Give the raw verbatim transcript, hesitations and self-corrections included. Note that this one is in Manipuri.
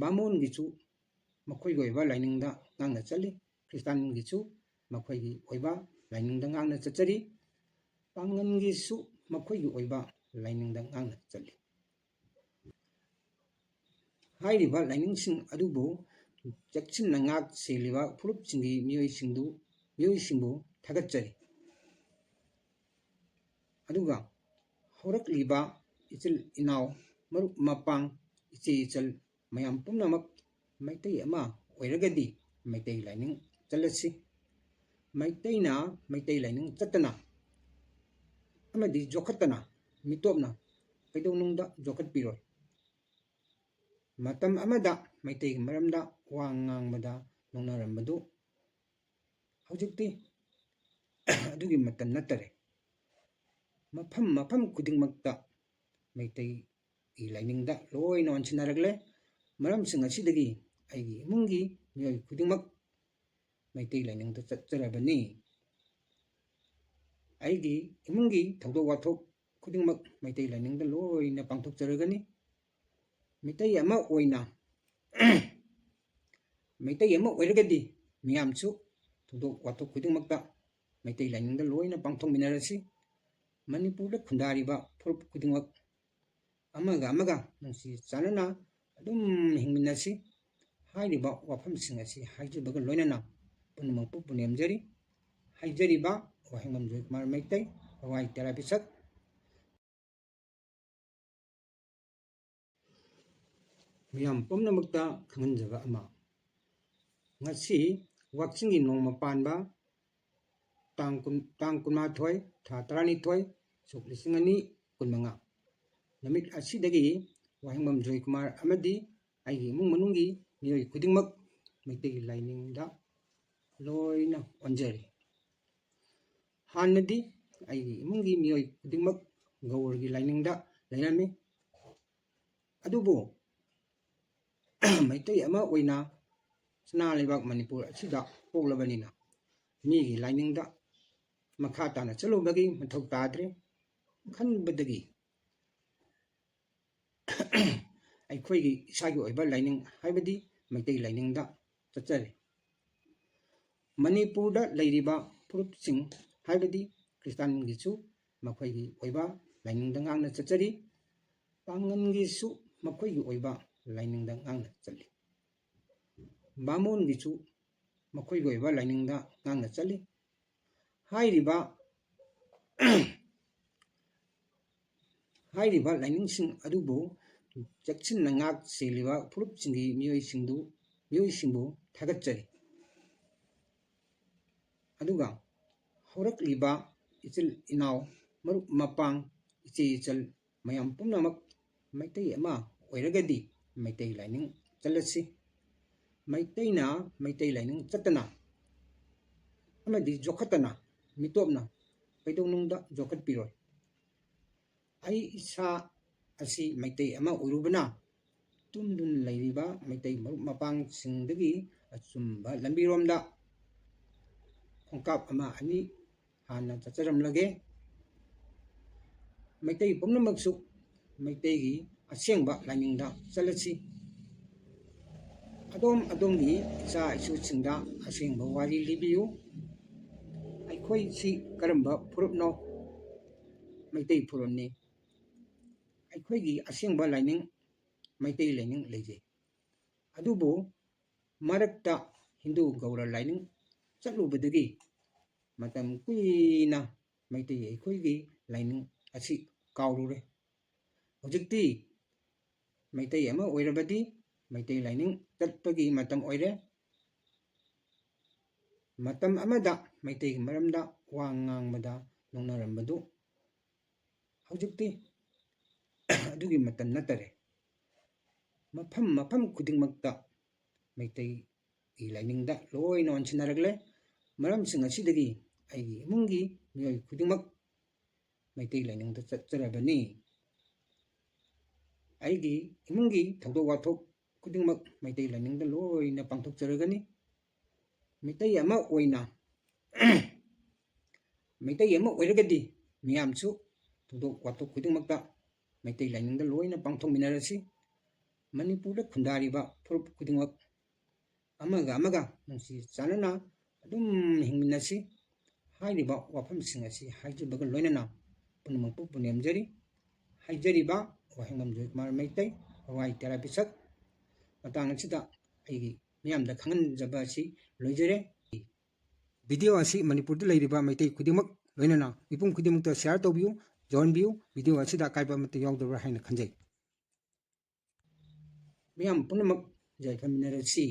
ꯕꯥꯃꯣꯟꯒꯤꯁꯨ ꯃꯈꯣꯏꯒꯤ ꯑꯣꯏꯕ ꯂꯥꯏꯅꯤꯡꯗ ꯉꯥꯡꯅ ꯆꯠꯂꯤ, ꯈ꯭ꯔꯤꯁꯇꯥꯟꯒꯤꯁꯨ ꯃꯈꯣꯏꯒꯤ ꯑꯣꯏꯕ ꯂꯥꯏꯅꯤꯡꯗ ꯉꯥꯡꯅ ꯆꯠꯆꯔꯤ, ꯄꯥꯡꯒꯟꯒꯤꯁꯨ ꯃꯈꯣꯏꯒꯤ ꯑꯣꯏꯕ ꯂꯥꯏꯅꯤꯡꯗ ꯉꯥꯡꯅ ꯆꯠꯂꯤ꯫ ꯍꯥꯏꯔꯤꯕ ꯂꯥꯏꯅꯤꯡꯁꯤꯡ ꯑꯗꯨꯕꯨ ꯆꯦꯛꯁꯤꯟꯅ ꯉꯥꯛ ꯁꯦꯜꯂꯤꯕ ꯐꯨꯔꯨꯞꯁꯤꯡꯒꯤ ꯃꯤꯑꯣꯏꯁꯤꯡꯗꯨ, ꯃꯤꯑꯣꯏꯁꯤꯡꯕꯨ ꯊꯥꯒꯠꯆꯔꯤ꯫ ꯑꯗꯨꯒ ꯍꯧꯔꯛꯂꯤꯕ ꯏꯆꯤꯜ ꯏꯅꯥꯎ, ꯃꯔꯨꯞ ꯃꯄꯥꯡ, ꯏꯆꯦ ꯏꯆꯜ ꯃꯌꯥꯝ ꯄꯨꯝꯅꯃꯛ ꯃꯩꯇꯩ ꯑꯃ ꯑꯣꯏꯔꯒꯗꯤ ꯃꯩꯇꯩ ꯂꯥꯏꯅꯤꯡ ꯆꯠꯂꯁꯤ꯫ ꯃꯩꯇꯩꯅ ꯃꯩꯇꯩ ꯂꯥꯏꯅꯤꯡ ꯆꯠꯇꯅ ꯑꯃꯗꯤ ꯌꯣꯛꯈꯠꯇꯅ ꯃꯤꯇꯣꯞꯅ ꯀꯩꯗꯧꯅꯨꯡꯗ ꯌꯣꯛꯈꯠꯄꯤꯔꯣꯏ꯫ ꯃꯇꯝ ꯑꯃꯗ ꯃꯩꯇꯩꯒꯤ ꯃꯔꯝꯗ ꯋꯥ ꯉꯥꯡꯕꯗ ꯅꯣꯛꯅꯔꯝꯕꯗꯨ ꯍꯧꯖꯤꯛꯇꯤ ꯑꯗꯨꯒꯤ ꯃꯇꯝ ꯅꯠꯇꯔꯦ꯫ ꯃꯐꯝ ꯃꯐꯝ ꯈꯨꯗꯤꯡꯃꯛꯇ ꯃꯩꯇꯩꯒꯤ ꯂꯥꯏꯅꯤꯡꯗ ꯂꯣꯏꯅ ꯑꯣꯟꯁꯤꯟꯅꯔꯛꯂꯦ꯫ ꯃꯔꯝꯁꯤꯡ ꯑꯁꯤꯗꯒꯤ ꯑꯩꯒꯤ ꯏꯃꯨꯡꯒꯤ ꯃꯤꯑꯣꯏ ꯈꯨꯗꯤꯡꯃꯛ ꯃꯩꯇꯩ ꯂꯥꯏꯅꯤꯡꯗ ꯆꯠꯆꯔꯕꯅꯤ꯫ ꯑꯩꯒꯤ ꯏꯃꯨꯡꯒꯤ ꯊꯧꯗꯣꯛ ꯋꯥꯊꯣꯛ ꯈꯨꯗꯤꯡꯃꯛ ꯃꯩꯇꯩ ꯂꯥꯏꯅꯤꯡꯗ ꯂꯣꯏꯅ ꯄꯥꯡꯊꯣꯛꯆꯔꯒꯅꯤ꯫ ꯃꯩꯇꯩ ꯑꯃ ꯑꯣꯏꯅ, ꯃꯩꯇꯩ ꯑꯃ ꯑꯣꯏꯔꯒꯗꯤ ꯃꯤꯌꯥꯝꯁꯨ ꯊꯧꯗꯣꯛ ꯋꯥꯊꯣꯛ ꯈꯨꯗꯤꯡꯃꯛꯇ ꯃꯩꯇꯩ ꯂꯥꯏꯅꯤꯡꯗ ꯂꯣꯏꯅ ꯄꯥꯡꯊꯣꯛꯃꯤꯟꯅꯔꯁꯤ꯫ ꯃꯅꯤꯄꯨꯔꯗ ꯈꯨꯟꯗꯥꯔꯤꯕ ꯐꯨꯔꯨꯞ ꯈꯨꯗꯤꯡꯃꯛ ꯑꯃꯒ ꯑꯃꯒ ꯅꯨꯡꯁꯤ ꯆꯥꯟꯅꯅ ꯑꯗꯨꯝ ꯍꯤꯡꯃꯤꯟꯅꯁꯤ꯫ ꯍꯥꯏꯔꯤꯕ ꯋꯥꯐꯝꯁꯤꯡ ꯑꯁꯤ ꯍꯥꯏꯖꯕꯒ ꯂꯣꯏꯅꯅ ꯄꯨꯝꯅꯃꯛꯄꯨ ꯄꯨꯅꯦꯝꯖꯔꯤ꯫ ꯍꯥꯏꯖꯔꯤꯕ ꯋꯥꯍꯦꯡꯕꯝ ꯖꯣꯏꯀꯨꯃꯥꯔ ꯃꯩꯇꯩ, ꯋꯥꯋꯥꯏ ꯇꯦꯔꯥ ꯄꯤꯁꯛ꯫ ꯃꯤꯌꯥꯝ ꯄꯨꯝꯅꯃꯛꯇ ꯈꯪꯍꯟꯖꯕ ꯑꯃ, ꯉꯁꯤ ꯋꯥꯛꯆꯤꯡꯒꯤ ꯅꯣꯡꯃ ꯄꯥꯟꯕ ꯇꯥꯡ ꯀꯨꯟ, ꯇꯥꯡ ꯀꯨꯟꯃꯥꯊꯣꯏ, ꯊꯥ ꯇꯔꯥꯅꯤꯊꯣꯏ, ꯁꯣꯛ ꯂꯤꯁꯤꯡ ꯑꯅꯤ ꯀꯨꯟꯃꯉꯥ ꯅꯨꯃꯤꯠ ꯑꯁꯤꯗꯒꯤ ꯋꯥꯍꯦꯡꯕꯝ ꯖꯣꯏꯀꯨꯃꯥꯔ ꯑꯃꯗꯤ ꯑꯩꯒꯤ ꯏꯃꯨꯡ ꯃꯅꯨꯡꯒꯤ ꯃꯤꯑꯣꯏ ꯈꯨꯗꯤꯡꯃꯛ ꯃꯩꯇꯩꯒꯤ ꯂꯥꯏꯅꯤꯡꯗ ꯂꯣꯏꯅ ꯑꯣꯟꯖꯔꯦ꯫ ꯍꯥꯟꯅꯗꯤ ꯑꯩꯒꯤ ꯏꯃꯨꯡꯒꯤ ꯃꯤꯑꯣꯏ ꯈꯨꯗꯤꯡꯃꯛ ꯒꯧꯔꯒꯤ ꯂꯥꯏꯅꯤꯡꯗ ꯂꯩꯔꯝꯃꯤ꯫ ꯑꯗꯨꯕꯨ ꯃꯩꯇꯩ ꯑꯃ ꯑꯣꯏꯅ ꯁꯅꯥ ꯂꯩꯕꯥꯛ ꯃꯅꯤꯄꯨꯔ ꯑꯁꯤꯗ ꯄꯣꯛꯂꯕꯅꯤꯅ ꯃꯤꯒꯤ ꯂꯥꯏꯅꯤꯡꯗ ꯃꯈꯥ ꯇꯥꯅ ꯆꯠꯂꯨꯕꯒꯤ ꯃꯊꯧ ꯇꯥꯗ꯭ꯔꯦ ꯈꯟꯕꯗꯒꯤ ꯑꯩꯈꯣꯏꯒꯤ ꯏꯁꯥꯒꯤ ꯑꯣꯏꯕ ꯂꯥꯏꯅꯤꯡ ꯍꯥꯏꯕꯗꯤ ꯃꯩꯇꯩ ꯂꯥꯏꯅꯤꯡꯗ ꯆꯠꯆꯔꯦ꯫ ꯃꯅꯤꯄꯨꯔꯗ ꯂꯩꯔꯤꯕ ꯐꯨꯔꯨꯞꯁꯤꯡ ꯍꯥꯏꯕꯗꯤ ꯈ꯭ꯔꯤꯁꯇꯥꯟꯒꯤꯁꯨ ꯃꯈꯣꯏꯒꯤ ꯑꯣꯏꯕ ꯂꯥꯏꯅꯤꯡꯗ ꯉꯥꯛꯅ ꯆꯠꯆꯔꯤ꯫ ꯄꯥꯡꯒꯟꯒꯤꯁꯨ ꯃꯈꯣꯏꯒꯤ ꯑꯣꯏꯕ ꯂꯥꯏꯅꯤꯡꯗ ꯉꯥꯛꯅ ꯆꯠꯂꯤ꯫ ꯕꯥꯃꯣꯟꯒꯤꯁꯨ ꯃꯈꯣꯏꯒꯤ ꯑꯣꯏꯕ ꯂꯥꯏꯅꯤꯡꯗ ꯉꯥꯛꯅ ꯆꯠꯂꯤ꯫ ꯍꯥꯏꯔꯤꯕ ꯍꯥꯏꯔꯤꯕ ꯂꯥꯏꯅꯤꯡꯁꯤꯡ ꯑꯗꯨꯕꯨ ꯆꯦꯛꯁꯤꯟꯅ ꯉꯥꯛ ꯁꯦꯜꯂꯤꯕ ꯐꯨꯔꯨꯞꯁꯤꯡꯒꯤ ꯃꯤꯑꯣꯏꯁꯤꯡꯗꯨ ꯃꯤꯑꯣꯏꯁꯤꯡꯕꯨ ꯊꯥꯒꯠꯆꯔꯤ꯫ ꯑꯗꯨꯒ ꯍꯧꯔꯛꯂꯤꯕ ꯏꯆꯤꯜ ꯏꯅꯥꯎ, ꯃꯔꯨꯞ ꯃꯄꯥꯡ, ꯏꯆꯦ ꯏꯆꯜ ꯃꯌꯥꯝ ꯄꯨꯝꯅꯃꯛ ꯃꯩꯇꯩ ꯑꯃ ꯑꯣꯏꯔꯒꯗꯤ ꯃꯩꯇꯩ ꯂꯥꯏꯅꯤꯡ ꯆꯠꯂꯁꯤ꯫ ꯃꯩꯇꯩꯅ ꯃꯩꯇꯩ ꯂꯥꯏꯅꯤꯡ ꯆꯠꯇꯅ ꯑꯃꯗꯤ ꯌꯣꯛꯈꯠꯇꯅ ꯃꯤꯇꯣꯞꯅ ꯀꯩꯗꯧꯅꯨꯡꯗ ꯌꯣꯛꯈꯠꯄꯤꯔꯣꯏ꯫ ꯑꯩ ꯏꯁꯥ ꯑꯁꯤ ꯃꯩꯇꯩ ꯑꯃ ꯑꯣꯏꯔꯨꯕꯅ ꯇꯨꯡꯗꯨꯅ ꯂꯩꯔꯤꯕ ꯃꯩꯇꯩ ꯃꯔꯨꯞ ꯃꯄꯥꯡꯁꯤꯡꯗꯒꯤ ꯑꯆꯨꯝꯕ ꯂꯝꯕꯤꯔꯣꯝꯗ ꯈꯣꯡꯀꯥꯞ ꯑꯃ ꯑꯅꯤ ꯍꯥꯟꯅ ꯆꯠꯆꯔꯝꯂꯒꯦ꯫ ꯃꯩꯇꯩ ꯄꯨꯝꯅꯃꯛꯁꯨ ꯃꯩꯇꯩꯒꯤ ꯑꯁꯦꯡꯕ ꯂꯥꯏꯅꯤꯡꯗ ꯆꯠꯂꯁꯤ꯫ ꯑꯗꯣꯝ ꯑꯗꯣꯝꯒꯤ ꯏꯆꯥ ꯏꯁꯨꯁꯤꯡꯗ ꯑꯁꯦꯡꯕ ꯋꯥꯔꯤ ꯂꯤꯕꯤꯌꯨ꯫ ꯑꯩꯈꯣꯏꯁꯤ ꯀꯔꯝꯕ ꯐꯨꯔꯨꯞꯅꯣ? ꯃꯩꯇꯩ ꯐꯨꯔꯨꯞꯅꯤ꯫ ꯑꯩꯈꯣꯏꯒꯤ ꯑꯁꯦꯡꯕ ꯂꯥꯏꯅꯤꯡ ꯃꯩꯇꯩ ꯂꯥꯏꯅꯤꯡ ꯂꯩꯖꯩ꯫ ꯑꯗꯨꯕꯨ ꯃꯔꯛꯇ ꯍꯤꯟꯗꯨ ꯒꯧꯔ ꯂꯥꯏꯅꯤꯡ ꯆꯠꯂꯨꯕꯗꯒꯤ ꯃꯇꯝ ꯀꯨꯏꯅ ꯃꯩꯇꯩ ꯑꯩꯈꯣꯏꯒꯤ ꯂꯥꯏꯅꯤꯡ ꯑꯁꯤ ꯀꯥꯎꯔꯨꯔꯦ꯫ ꯍꯧꯖꯤꯛꯇꯤ ꯃꯩꯇꯩ ꯑꯃ ꯑꯣꯏꯔꯕꯗꯤ ꯃꯩꯇꯩ ꯂꯥꯏꯅꯤꯡ ꯆꯠꯄꯒꯤ ꯃꯇꯝ ꯑꯣꯏꯔꯦ꯫ ꯃꯇꯝ ꯑꯃꯗ ꯃꯩꯇꯩꯒꯤ ꯃꯔꯝꯗ ꯋꯥ ꯉꯥꯡꯕꯗ ꯅꯣꯛꯅꯔꯝꯕꯗꯨ ꯍꯧꯖꯤꯛꯇꯤ ꯑꯗꯨꯒꯤ ꯃꯇꯝ ꯅꯠꯇꯔꯦ꯫ ꯃꯐꯝ ꯃꯐꯝ ꯈꯨꯗꯤꯡꯃꯛꯇ ꯃꯩꯇꯩꯒꯤ ꯂꯥꯏꯅꯤꯡꯗ ꯂꯣꯏꯅ ꯑꯣꯟꯁꯤꯟꯅꯔꯛꯂꯦ꯫ ꯃꯔꯝꯁꯤꯡ ꯑꯁꯤꯗꯒꯤ ꯑꯩꯒꯤ ꯏꯃꯨꯡꯒꯤ ꯃꯤꯑꯣꯏ ꯈꯨꯗꯤꯡꯃꯛ ꯃꯩꯇꯩ ꯂꯥꯏꯅꯤꯡꯗ ꯆꯠꯆꯔꯕꯅꯤ꯫ ꯑꯩꯒꯤ ꯏꯃꯨꯡꯒꯤ ꯊꯧꯗꯣꯛ ꯋꯥꯊꯣꯛ ꯈꯨꯗꯤꯡꯃꯛ ꯃꯩꯇꯩ ꯂꯥꯏꯅꯤꯡꯗ ꯂꯣꯏꯅ ꯄꯥꯡꯊꯣꯛꯆꯔꯒꯅꯤ꯫ ꯃꯩꯇꯩ ꯑꯃ ꯑꯣꯏꯅ ꯃꯩꯇꯩ ꯑꯃ ꯑꯣꯏꯔꯒꯗꯤ ꯃꯤꯌꯥꯝꯁꯨ ꯊꯧꯗꯣꯛ ꯋꯥꯊꯣꯛ ꯈꯨꯗꯤꯡꯃꯛꯇ ꯃꯩꯇꯩ ꯂꯥꯏꯅꯤꯡꯗ ꯂꯣꯏꯅ ꯄꯥꯡꯊꯣꯛꯃꯤꯟꯅꯔꯁꯤ꯫ ꯃꯅꯤꯄꯨꯔꯗ ꯈꯨꯟꯗꯥꯔꯤꯕ ꯐꯨꯔꯨꯞ ꯈꯨꯗꯤꯡꯃꯛ ꯑꯃꯒ ꯑꯃꯒ ꯅꯨꯡꯁꯤ ꯆꯥꯟꯅꯅ ꯑꯗꯨꯝ ꯍꯤꯡꯃꯤꯟꯅꯁꯤ꯫ ꯍꯥꯏꯔꯤꯕ ꯋꯥꯐꯝꯁꯤꯡ ꯑꯁꯤ ꯍꯥꯏꯖꯕꯒ ꯂꯣꯏꯅꯅ ꯄꯨꯝꯅꯃꯛꯄꯨ ꯄꯨꯅꯦꯝꯖꯔꯤ꯫ ꯍꯥꯏꯖꯔꯤꯕ ꯋꯥꯍꯦꯡꯕꯝ ꯖꯣꯏꯀꯨꯃꯥꯔ ꯃꯩꯇꯩ, ꯍꯋꯥꯏ ꯇꯦꯔꯥ ꯄꯤꯁꯛ, ꯃꯇꯥꯡ ꯑꯁꯤꯗ ꯑꯩꯒꯤ ꯃꯤꯌꯥꯝꯗ ꯈꯪꯍꯟꯖꯕ ꯑꯁꯤ ꯂꯣꯏꯖꯔꯦ꯫ ꯚꯤꯗꯤꯑꯣ ꯑꯁꯤ ꯃꯅꯤꯄꯨꯔꯗ ꯂꯩꯔꯤꯕ ꯃꯩꯇꯩ ꯈꯨꯗꯤꯡꯃꯛ, ꯂꯣꯏꯅꯅ ꯃꯤꯄꯨꯝ ꯈꯨꯗꯤꯡꯃꯛꯇ ꯁꯤꯌꯥꯔ ꯇꯧꯕꯤꯌꯨ, ꯌꯧꯍꯟꯕꯤꯌꯨ꯫ ꯚꯤꯗꯤꯑꯣ ꯑꯁꯤꯗ ꯑꯀꯥꯏꯕ ꯑꯃꯠꯇ ꯌꯥꯎꯗꯕ꯭ꯔꯥ ꯍꯥꯏꯅ ꯈꯟꯖꯩ꯫ ꯃꯤꯌꯥꯝ ꯄꯨꯝꯅꯃꯛ ꯌꯥꯏꯐꯃꯤꯟꯅꯔꯁꯤ꯫